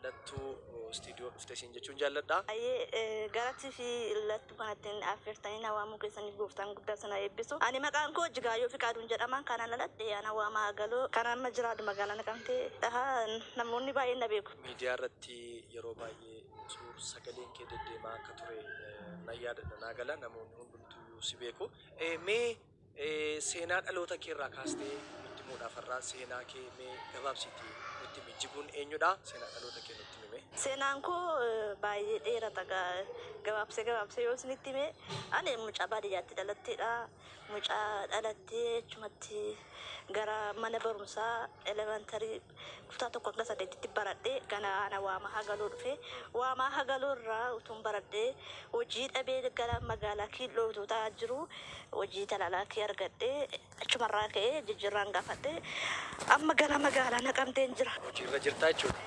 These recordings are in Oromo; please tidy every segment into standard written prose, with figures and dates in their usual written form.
Lattuu istiidiyoo dhufte siin jechuun jaalladha. Baay'ee garatti fi Lattuu kanatti affeertanii na waamuu keessaniif gooftaan guddaa sana eebbisu. Ani maqaan koo Jigaayyoo Fiqaaduun jedhama. Kanan dhaladhe ana Waamaa Agaloo. Kan amma jiraadhu magaalaa Naqamtee. Dhahaa namoonni baay'een na beeku. Miidiyaa irratti yeroo baay'ee suur sagaleen kee deddeemaa akka ture nan yaadadha, naa gala, namoonni hundumtuyyuu si beeku. Mee seenaa dhaloota kee irraa kaastee nutti himuudhaaf har'aa seenaa kee mee gabaabsiitii nutti himi. Jiguun eenyudha? Seenaa dhaloota kee nutti himi mee. Seenaan koo baay'ee dheerata, gabaabsee gabaabsee yoo isinitti hime, ani mucaa baadiyyaatti dhalatteedha. Mucaa dhalattee achumatti gara mana barumsaa elementary kutaa 1 hanga 8tti baradhee gara ana Waamaa Hagaloo dhufe. Waamaa Hagaloo irraa utuun baradhee hojii dhabee gara magaalaa Kiilloo utuu ta'aa jiru hojii talalaakii argadhee achumarraa ka'ee jijjiirraan gaafadhee amma gara magaalaa Naqamteen jira. Hojiirra jirta jechuudha.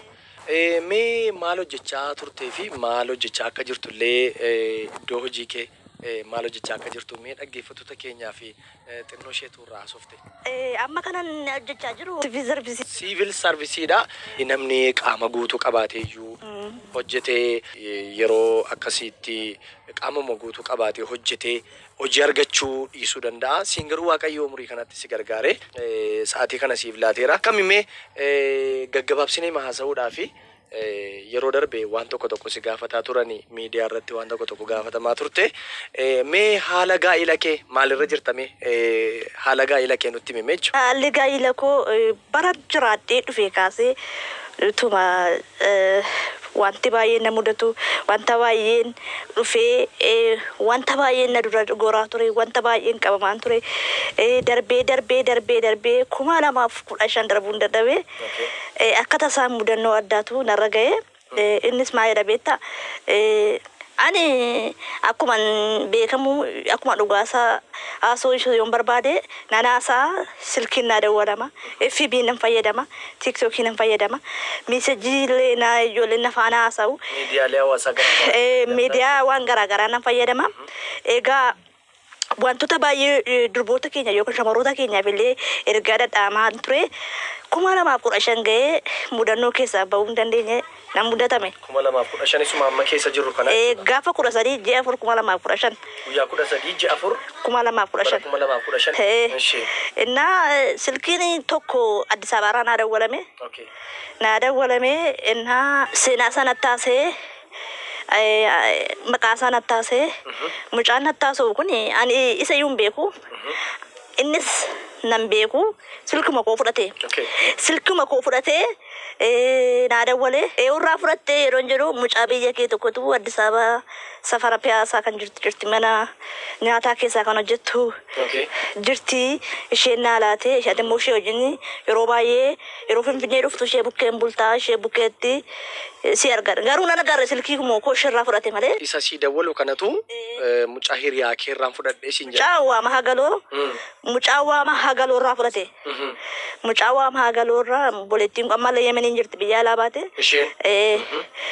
Mee maal hojjechaa turtee fi maal hojjechaa akka jirtullee, iddoo hojii kee maal hojjechaa akka jirtu mee dhaggeeffattoota keenyaa fi xinnoo isheetu irraa haasofte. Amma kanan hojjechaa jiru siviil sarvisii. Siivil sarvisiidha. Namni qaama guutuu qabaatee iyyuu hojjetee, yeroo akkasiitti qaamuma guutuu qabaatee hojjetee hojii argachuu dhiisuu danda'a. Siin garuu Waaqayyo umurii kanatti si gargaare, sa'aatii kana siif laateera. Akkami, mee gaggabaabsinee haasa'uudhaa fi yeroo darbe waan tokko tokko si gaafataa turani, miidiyaa irratti waan tokko tokko gaafatamaa turte. Mee haala gaa'ila kee maalirra jirta, mee haala gaa'ila kee nutti himi jechuudha. Haalli gaa'ila koo bara jiraadhee dhufee kaasee utuma wanti baay'een na mudatu, wanta baay'een dhufee, wanta baay'een na dura goraa ture, wanta baay'een qabamaan ture, darbee darbee darbee darbee 2015 darbuun dadhabee akka tasaa mudannoo addaatu narra ga'e. Innis maalidha beektaa? Ani akkuma beekamu, akkuma dhugaasaa haasoo ishee yoon barbaade nan haasaa, silkiin naa dawwalama, FB nan fayyadama, TikTokii nan fayyadama, message illee na ijoolleen na faana haasa'u. Miidiyaalee hawaasaa garaagaraa. Miidiyaa waan garaagaraa nan fayyadama. Egaa wantoota baay'ee durboota keenya yookaan shamarroota keenyaaf illee ergaa dhadhaamaa ture. 2015 ga'ee mudannoo keessaa bahuu hin dandeenye nan mudatame. 2015 isuma amma keessa jirru kana. Gaafa 13 ji'a 4 2015. Guyyaa 13 ji'a 4 2015. Bara 2015. Ishee. Innaa silkiin tokko Addis Ababaarraa naa dawwalame. Naa dawwalame, innaa seenaa sana taasee, maqaa isaa nattaasee, mucaan nattaasa'u kun ani isa iyyuu hin beeku. Innis nan beeku, silkuma koo fudhate. Silkuma koo fudhatee naa dawwalee, "Eewurraa fudhattee?" yeroo jedhu, "Mucaa biyya kee tokkotu Addis Ababa safara Piyaasaa kan jirtu jirti, mana nyaataa keessaa kan hojjettu jirti, isheen naa laate, isheen immoo ishee wajjin yeroo baay'ee yeroo Finfinnee dhuftu ishee bukkeen bultaa, ishee bukkeetti si argan." Garuu nan agarre, silkii koo isheerraa fudhate malee. Isa sii dawwalu kanatu mucaa hiriyaa keerraan fudhadhee siin jedha. Mucaa Waama Hagaloo. Mucaa Waama Hagaloo irraa fudhate. Mucaa Waama Hagaloo irraa, obboleettiin ammallee Yemeniin jirti, biyya alaa baate. Isheen.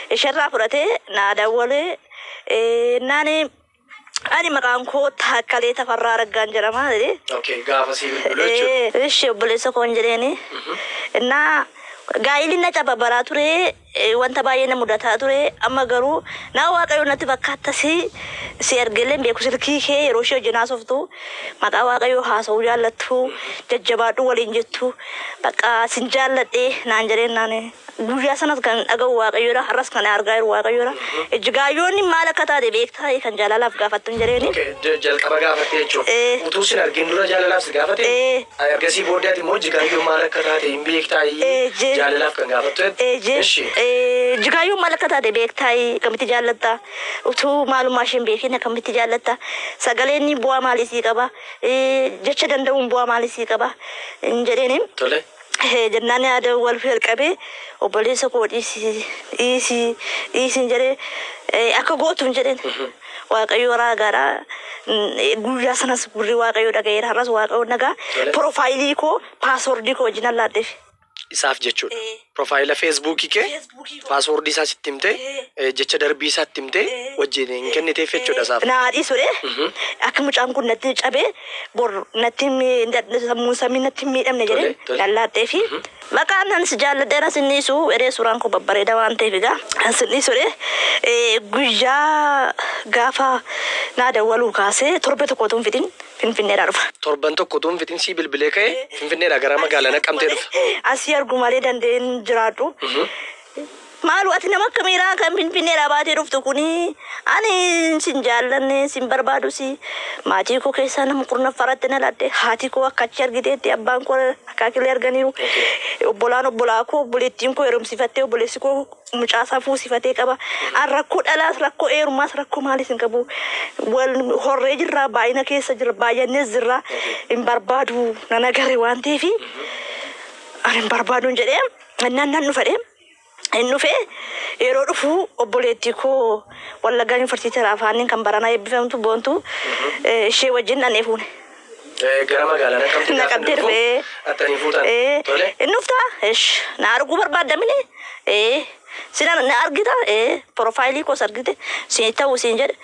Isheerraa fudhatee naa dawwalee, naani, "Ani maqaan koo Taakkalee Tafarraa Raggaan jedhama," jedhee. Okay. Gaafa sii bilbilu jechuudha. Ishee obboleessa koon jedheeni. Innaa gaa'illi na cababaraa ture, wanta baay'ee na mudataa ture, amma garuu naa Waaqayyo natti fakkaata, si argeellee hin beeku, silkii kee yeroo ishee wajjin haasoftu maqaa Waaqayyoo haasa'uu jaallattu, jajjabaadhu waliin jettu, bakka sin jaalladhe naan jedheen. Naan guyyaa sanas kan dhaga'u Waaqayyoodha, har'as kan argaa jiru Waaqayyoodha. "Ijjigaayyoonni maal akka taate beektaa kan jaalalaaf gaafattu?" hin jedheeni. Okay. Jalqaba gaafatte jechuudha. Utuu sin argin dura jaalalaaf si gaafate? Ergasii booddee ati immoo Jigaayyoo maal akka taate hin beektaa jaalalaaf kan gaafattu? Ishi. "Jigaayyoon maal akka taate beektaa, akkamitti jaallatta? Utuu maalummaa isheen beekin akkamitti jaallatta? Sagaleen bu'aa maalii sii qaba? Jecha danda'uun bu'aa maalii sii qaba?" hin jedheeni. Tole. Jennaan yaada wal jalqabee, "Obboleessa koo, dhiisii, dhiisii, dhiisiin," jedhee, "Akka gootu," hin jedheen. Waaqayyo raagaadha. Guyyaa sanas gurri Waaqayyo dhaga'eera. Har'as Waaqayyo nagaa. Tole. Profile koo, password koo wajjin allaadheef. Isaaf jechuudha. Profaayila Feesbuukii kee paaswoordii isaa sitti himtee, jecha darbii isaa itti himtee wajjin hin kenniteef jechuudha isaaf. Naa dhiisure akka mucaan kun natti cabee bor natti sammuun samii natti hin miidhamne jedhee lallaattee fi maqaan nan si jaalladhee na sinniisu eree suuraan koo babbareeda waan ta'eef egaa nan sinniisure guyyaa gaafa naa dawwaluu kaasee torbe tokko utuu hin fixin Finfinneedhaa dhufa. Torban tokko utuu hin fixin sii bilbilee ka'ee Finfinneedhaa gara magaalaa Naqamtee dhufa. Asii argu malee danda'een jiraadhu. Maalu ati nama akkamiidhaa kan Finfinneedhaa baatee dhuftu kuni ani sin jaallanne sin barbaadu si maatii koo keessaa nama kurnaffaratti na laadde haati koo akka achi argiteetti abbaan koo akaakilee arganiiru obbolaan obbolaa koo obboleettiin koo heerumsifattee obboleessi koo mucaasaa fuusifatee qaba. An rakkoo dhalaas rakkoo heerumaas rakkoo maaliis hin qabu. Wal horree jirraa baay'ina keessa jira baay'annees jirraa hin barbaadu nan agarre waan ta'eef ani hin barbaaduun jedhee nan nan dhufadhee. Inni dhufee yeroo dhufu obboleettii koo Wallaggaa Yuunivarsiitii Afaaniin kan baranaa eebbifamtu boontu ishee wajjin dhannee fuune. Gara magaalaa Naqamtee gaafa Naqamtee inni dhufu dhufee. attanii fuutan. Tole. Inni dhuftaa? Ish na arguu barbaadamini? Sina na argita? Profaayilii koos argite siin ta'u siin jedhe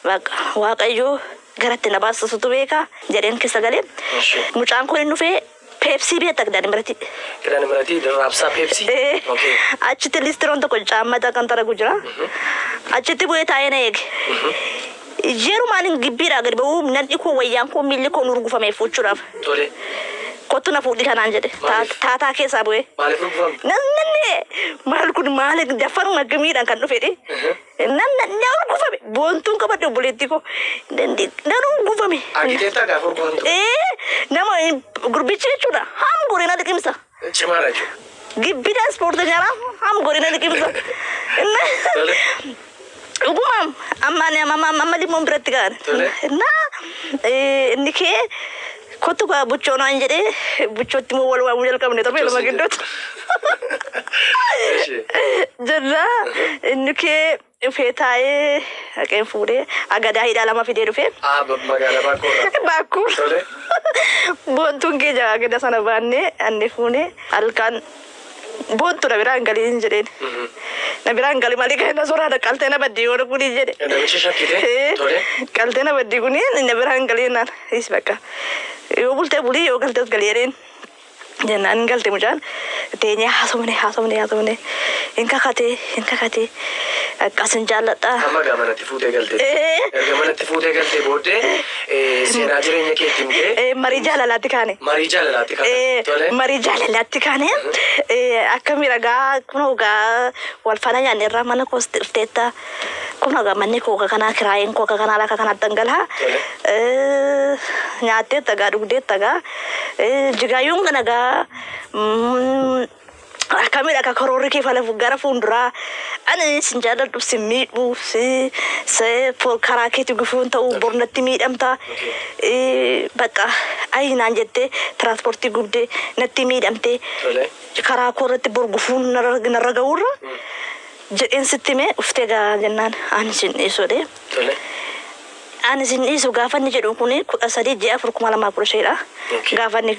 Waaqa Waaqayyoo garatti na baasisutu beeka jedheen keessa galee. Ishi. Mucaan kun inni dhufee Peepsii beekta Kidaan Miratii. Kidaan Miratii raabsaa Peepsii. Okay. Achitti listiroon tokko caammata kan taragu jira. Achitti bu'ee taa'ee na eege. Yerumaan hin gibbiidhaa gadi ba'uu nan koo wayyaan koo miilli koo nu urgufame fuuchuudhaaf. Tole. Kottu na fuudhi kanaan jedhe. Maaliif? Taataa keessaa bu'ee. Maaliif urgufamte? Nan nanne maal kun maal daffaruma akkamiidhaan kan dhufedhe. Nan na urgufame boontuun qabadde obboleettii koo nan urgufame. Argiteettaa gaafa urgufamtu? Nama gurbichi jechuudha ham gorina liqimsa. Cimaadha jechuudha. Gibbida ispoorteenyaadha ham gorina liqimsa. Tole. Dhugumaam amma ani amma amma limmoon biratti ga'an. Tole. Na inni kee kottu kaa buchoo naan jedhee buchootti immoo wal waamuu jalqabne torbe lama gidduutti. Ishi. Jenna inni kee dhufee taa'ee haqeen fuudhee agadaa hidhaa lama fidee dhufee. Ah, magaalaa Baakkoorraa. Baakkuu. Tole. Boontuun keenya agada sana baannee anne fuunee halkan boontu na biraan galiin jedheen. Na biraan gali malee kan na soraadha qaltee na baddii yoo kuni jedhe. Namichi shakkite. Tole. Qaltee na baddii kuni na biraan galiin naan is bakka. Yoo bultee bulii yoo galtees galii jedheen. Jennaan hin galte mucaan teenyee haasofne haasofne haasofne hin kakatee hin kakatee akkasin jaalladha. Amma gaa manatti fuutee galte. Erga manatti fuutee galtee booddee seenaa jireenya keetti himtee Marii jaalalaatti kaane. Marii jaalalaatti kaatan. Tole. Marii jaalalaatti kaane akka miidhagaa kun gaa wal faana nyaanne irraa mana koos dhufteetta kun gaa manni koo kanaa kiraayeen koo kanaa akka kanaatti dhangalaa nyaatteetta gaa dhugdeetta gaa jigaayyuun kana gaa akkamidha akka karoorri kee fala gara fuulduraa ani sin jaalladhu sin miidhu si karaa keetti gufuun ta'u bornatti miidhamta bakka ayi naan jettee tiraanspoortii gubdee natti miidhamte Tole. karaa koo irratti bor gufuun narra ga'uurra jedheen sitti himee uftee gaa jennaan ani sin dhiisudha. Tole. Ani sin dhiisu gaafa inni jedhu kun 13/4/2015dha. Okay. Gaafa inni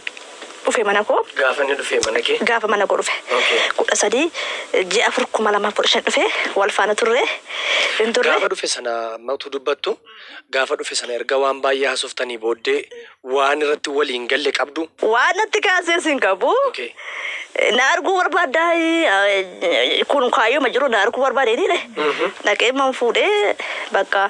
dhufe mana koo. Gaafa inni dhufee mana kee. Gaafa mana koo dhufe. Okay. 13/4/2015 dhufe wal faana turre. Hin turre. Gaafa dhufe sana matu dubbattu gaafa dhufe sana erga waan baay'ee haasoftanii booddee waan irratti waliin galle qabdu. Waan natti kaasee sin qabu. Okay. Na arguu barbaaddaa kun kaayyoo jiru na arguu barbaadee dhaqee man fuudhee bakka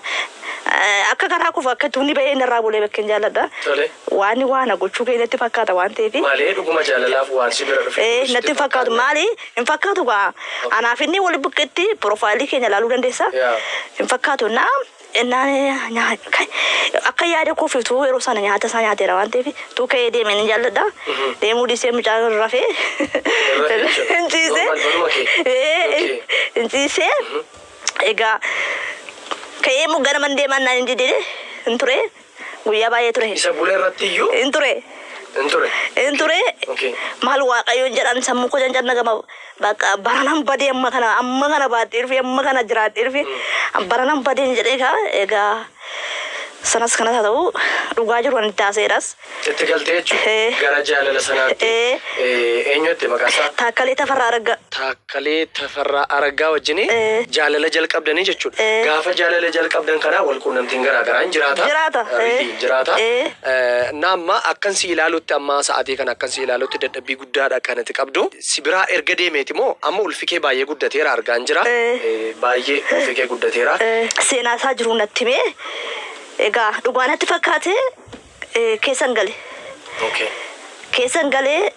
akka karaa kufu akka tuunni ba'ee narraa bulee bakka hin jaalladha. Tole. Waan waan gochuu kee natti fakkaata waan ta'eef. Malee dhuguma jaalalaaf waan si bira dhufe. Natti hin fakkaatu maali hin fakkaatu gaa anaaf inni wal buqqeetti piroofaayilii keenya ilaaluu dandeessa. Hin fakkaatu naa innaan akka yaada koofiif tuu yeroo sana nyaata isaa nyaateera waan ta'eef tuu ka'ee deemee ni jaalladha. Deemuu dhiisee mucaan rafee. Rafee jechuudha. Hin ciisee. Normal baruma kee. Okay. Hin ciisee. Egaa ka'ee immoo gara man deemaan naan hin didee hin ture. Guyyaa baay'ee ture. Isa bulee irratti iyyuu Hin ture. hin ture. Hin ture. Okay. Maal waaqayyoon jedhan sammuu koo janjanna gama bakka baranaan badee amma kana baadhee dhufe amma kana jiraadhee dhufe baranaan badeen jedhee kaa egaa Sanas kanas haa ta'u dhugaa jiru ani taaseeras. Itti galtee jechuudha. Gara jaalala sanaatti. Eenyutti maqaa isaa? Taakkalee Tafarraa Araggaa. Taakkalee Tafarraa Araggaa wajjin jaalala jalqabdanii jechuudha. Gaafa jaalala jalqabdan kanaa wal quunnamtiin garaa garaa hin jiraata. Jiraata. Hin jiraata. Na amma akkan si ilaalutti amma sa'aatii kana akkan si ilaalutti dadhabbii guddaadha kanatti qabdu. Si biraa erga deemeeti moo amma ulfi kee baay'ee guddateera argaan jira. Baay'ee ulfi kee guddateera. Seenaa isaa jiru natti himee egaa dhugaa natti fakkaate keessan gale. Keessan galee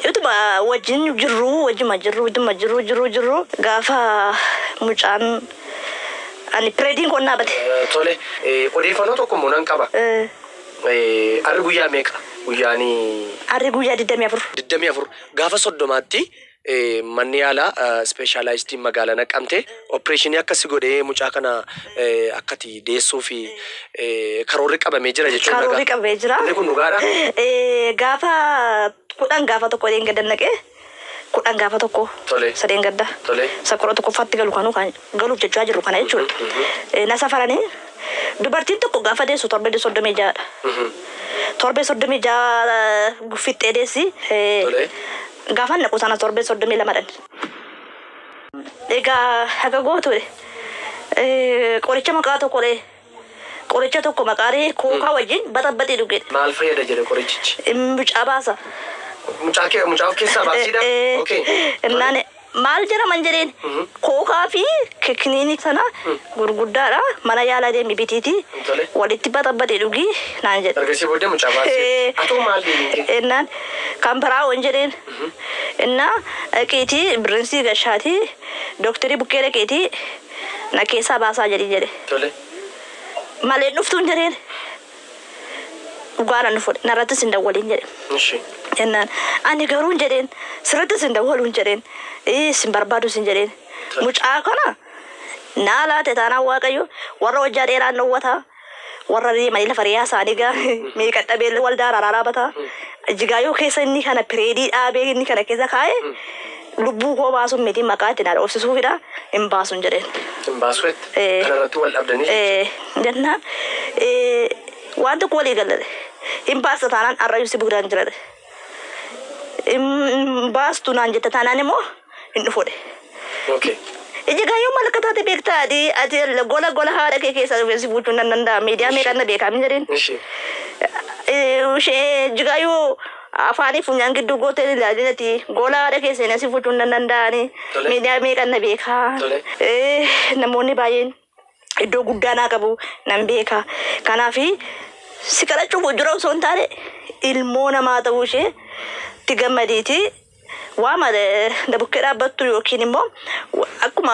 utuma wajjin jirru wajjuma jirru utuma jirru jirru jirru gaafa mucaan ani pireediin koo dhaabate. Tole odeeffannoo tokko immoo nan qaba. Arri guyyaa meeqa? Guyyaan Arri guyyaa 24. 24 gaafa 30tti manni yaalaa ispeeshaalaayizdiin magaalaa Naqamtee opereeshinii akkasi godhee mucaa kana akkati deessuu fi karoorri qabamee jira jechuudha. Karoorri qabamee jira. Inni kun dhugaadha? Gaafa 10 gaafa 1 sadeen gadda naqee 10 gaafa 1 sadeen gadda. Isa 11ffaatti galu kanuu kan galuuf jechaa jiru kana jechuudha. Na safaranii dubartiin tokko gaafa deessu torbee 36dha. Torbee 36 guffixxee deessi. Gaafa naqu sana torbee 32dhan. Egaa haga gootu qoricha maqaa tokko qoricha tokko maqaalee kookaa wajjin baxabbaxee dhuge. Maal fayyada jedhe qorichichi? Mucaa baasa. Mucaa kee mucaa of keessaa baasiidha? Innaan maal jedhaman jedheen kookaa fi kiniinii sana gurguddaadha mana yaalaa deemi bitiiti walitti baxabbaxee dhugi naan jedhe. Ergasii booddee mucaa baasee. Atoo maal deemte? Innaan kan biraa waan jedheen innaa dhaqiitii birrinsii gashaatii dooktarii bukkee dhaqiitii na keessaa baasaa jedhi jedhe. Malee dhuftuun jedheen dhugaadhaan dhufu narrattis hin dawwaliin jedhe. Jennaan ani garuu hin jedheen sirrittis hin dawwaluun jedheen sin barbaadus hin jedheen mucaa kana naa laate taanaan Waaqayyo warra hojjaa dheeraan dhowwataa warra deemanii lafa riyaa isaanii gaa meeqa dhabee waldaa araaraa dhaabataa jigaayoo keessa inni kana pireedii dhaabee inni kana keessa kaa'e lubbuu koo baasuun miti maqaa ittiin haadha obsisuufidha hin baasuun jedheen. Hin baasuu jette? Kanarratti wal dhabdanii? Jennaan waan tokko walii galle hin baasta taanaan arrayyuu si buudhaan jira. Hin baastu naan jette taanaan immoo hin dhufuudha. Ija gaayyoo maal akka taate beektaa ati ati gola gola haadha kee keessaa dhufee si fuuchuun nan danda'a miidiyaa meeqaan na beekaa hin jedheen. Ishee jigaayyoo afaanii funyaan gidduu gootee ilaalinati gola haadha kee seenaa si fuuchuun nan danda'ani miidiyaa meeqaan na beekaa. Namoonni baay'een iddoo guddaa naa qabu nan beeka. Kanaafi si kadhachuuf hojjura osoo hin taane ilmoo namaa ta'uu ishee itti gammadiiti. Waama dabukkee dhaabbattu yookiin immoo akkuma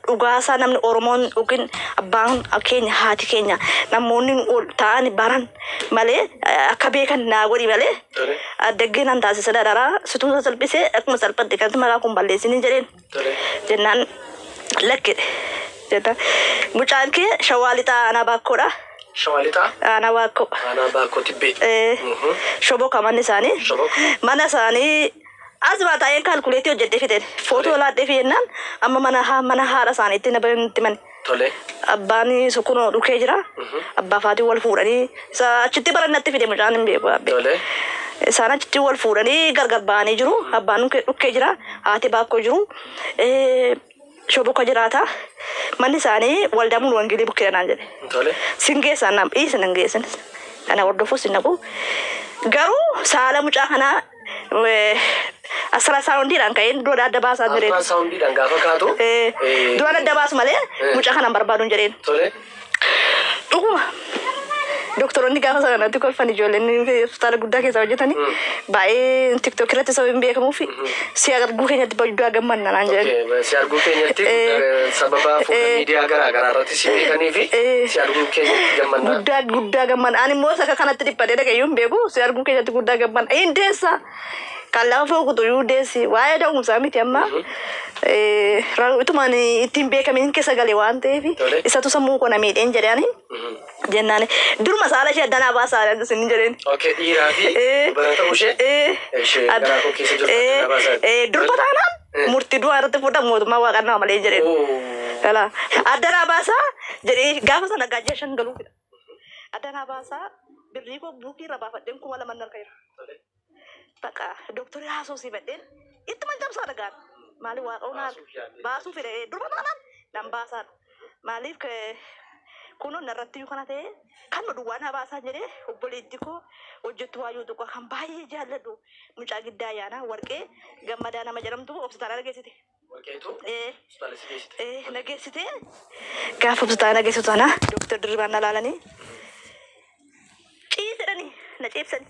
dhugaasaa namni Oromoon yookiin abbaan keenya haati keenya namoonni ol ta'an baran malee akka beekan naa godhi malee addaggee nan taasisa dararaa situun salphisee akkuma salphatti kanatti maqaa kun balleessin hin jedheen. Jennaan lakkidhe. Jennaan mucaan kee Shawaa Lixaa aanaa baakkoodha. Shawaa Lixaa? Aanaa baakkoo. Aanaa baakkoo tibbee. Shoboka manni isaanii. Mana isaanii asuma taa'een kaalkuleetii hojjedhee fideen footoo laadhee fi jennaan amma mana haadha isaaniitti na itti mane. Abbaan sukkunoo dhukee jira. Abbaa faatii wal fuudhanii isa achitti barannatti fide mucaan hin beeku abbee. Isaan achitti wal fuudhanii gargar ba'anii jiru. Abbaan dhukkee jira. Haati baakkoo jiru. Shoboka jiraata. Manni isaanii waldamuun wangeelii bukkee naan jedhe. Sin geessan naam dhiisin hin geessin. Kana hordofuus hin naqu. Garuu saala mucaa kanaa asirra saawundiidhaan ka'een dura adda baasaa jireen. Asirra saawundiidhaan gaafa kaatu? Dura adda baasu malee mucaa kana hin barbaaduun jedheen. Dhuguma doktoroonni gaafa sana natti kolfan ijoolleen hospitaala guddaa keessa hojjetanii baay'ee tiktok irratti sababni beekamuuf si arguu keenyatti guddaa gammanna naan jedhan. Si arguu keenyatti sababa fuula miidiyaa garaa garaa irratti si beekanii fi si arguu keenyatti gammanna. Guddaa guddaa gammanna. Ani immoo akka kanatti dhiphadhee dhagayyuu hin beeku si arguu keenyatti guddaa gammanna. Hin deessa. Kan lafa fooqtu iyyuu deessi. Waa'ee da'umsaa miti amma. Utumaan ittiin beekamiin keessa gale waan ta'eef isatu sammuu koo na miidheen jedhani. Jennaan duruma saala ishee addanaa baasaa isin jedheen. Dhiiraa fi dubara ta'uu ishee ishee garaa koo keessa jirtu addanaa baasaa. Durba taanaan murtii du'aa irratti fuudhan mootummaa waaqannaa malee jedheen. Addanaa baasaa jedhee gaafa sana gaajja 5 galuu fida. Adanaa baasaa birrii koo buukii irra baafadheen 2000 harka jira. Baqa dooktorri haasoo badheen ittuma cabsaa dhagaan. Maaliif waaqa baasuu fedhe durba taanaan nan baasaadha. Maaliif kunoo narratti iyyuu kana ta'e kan duwwaa na baasaa jedhee obboleetti koo hojjettu waayuu tokko kan baay'ee jaalladhu mucaa giddaa ayyaanaa warqee gammadaa nama jedhamtu hospitaala nageessite. Warqeetu hospitaala si geessite. Nageessite gaafa hospitaala nageessitu sana dooktar Dirribaan na laalanii ciisedhanii na ciibsanii.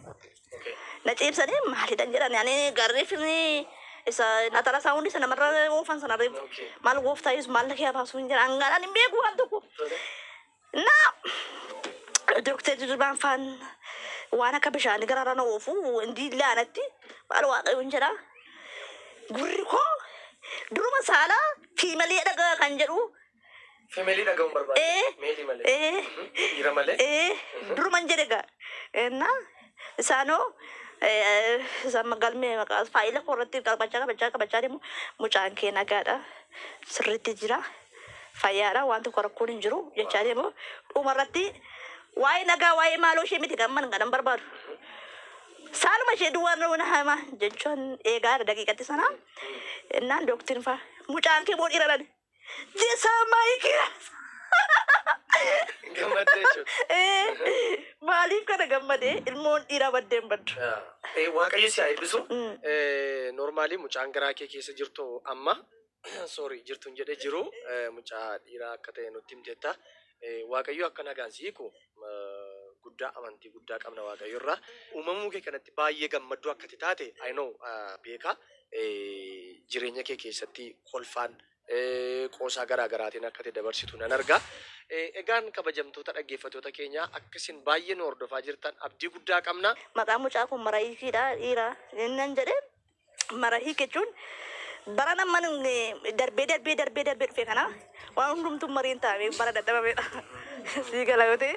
Na ciibsanii maalidhan jedhan ani garreeffamni isa natala isaa hundi isa namarra oofan sana reefu maal gooftaa yesus maal lakee baasuu hin jedhan angaadhaan hin beeku waan tokko. Na dooktar Dirribaan faan waan akka bishaanii garaara na oofu indii laanatti maal waaqayyo hin jedha. Gurri koo duruma saalaa fiimalee dhagaa kan jedhu. Fiimeelii dhaga'uun barbaade. Meelii malee. Dhiira malee. Duruma hin jedhe gaa. Na isaanoo isaan galmee maqaa faayila koo irratti qabachaa qabachaa qabachaa deemu mucaan kee nagaadha sirriitti jira fayyaadha waan tokko rakkoon hin jiru jechaa deemu dhumarratti waa'ee nagaa waa'ee maaloo ishee miti gamman kanan barbaadu. Saaluma ishee duwwaan na hama jechuun eegaadha daqiiqatti sana. Innaan dooktiin faa mucaan kee boo dhiira lani. Jesaa maayikii. Gammaddee jechuudha. Maaliif kana gammadee ilmoon dhiiraa baddeen baddu. Waaqayyo si haa eebbisu. Normaalii mucaan garaa kee keessa jirtu amma sorry jirtu hin jedhee jiru mucaa dhiiraa akka ta'e nutti himteetta. Waaqayyo akka nagaan si hiiku guddaa amantii guddaa qabna Waaqayyo irraa. Uumamuu kee kanatti baay'ee gammadduu akka ati taate I know beeka. Jireenya kee keessatti kolfaan qoosaa garaa garaatiin akka ati dabarsitu nan arga. Egaan kabajamtoota dhaggeeffattoota keenyaa akkasiin baay'ee nu hordofaa jirtan abdii guddaa qabna. Maqaan mucaa kun Marahiikiidha dhiira. Innan jedhee Marahiik jechuun bara namman darbee darbee darbee darbee dhufe kana waan hundumtuu mariin taa'ame bara dadhabameedha. Sii gala yoo ta'e.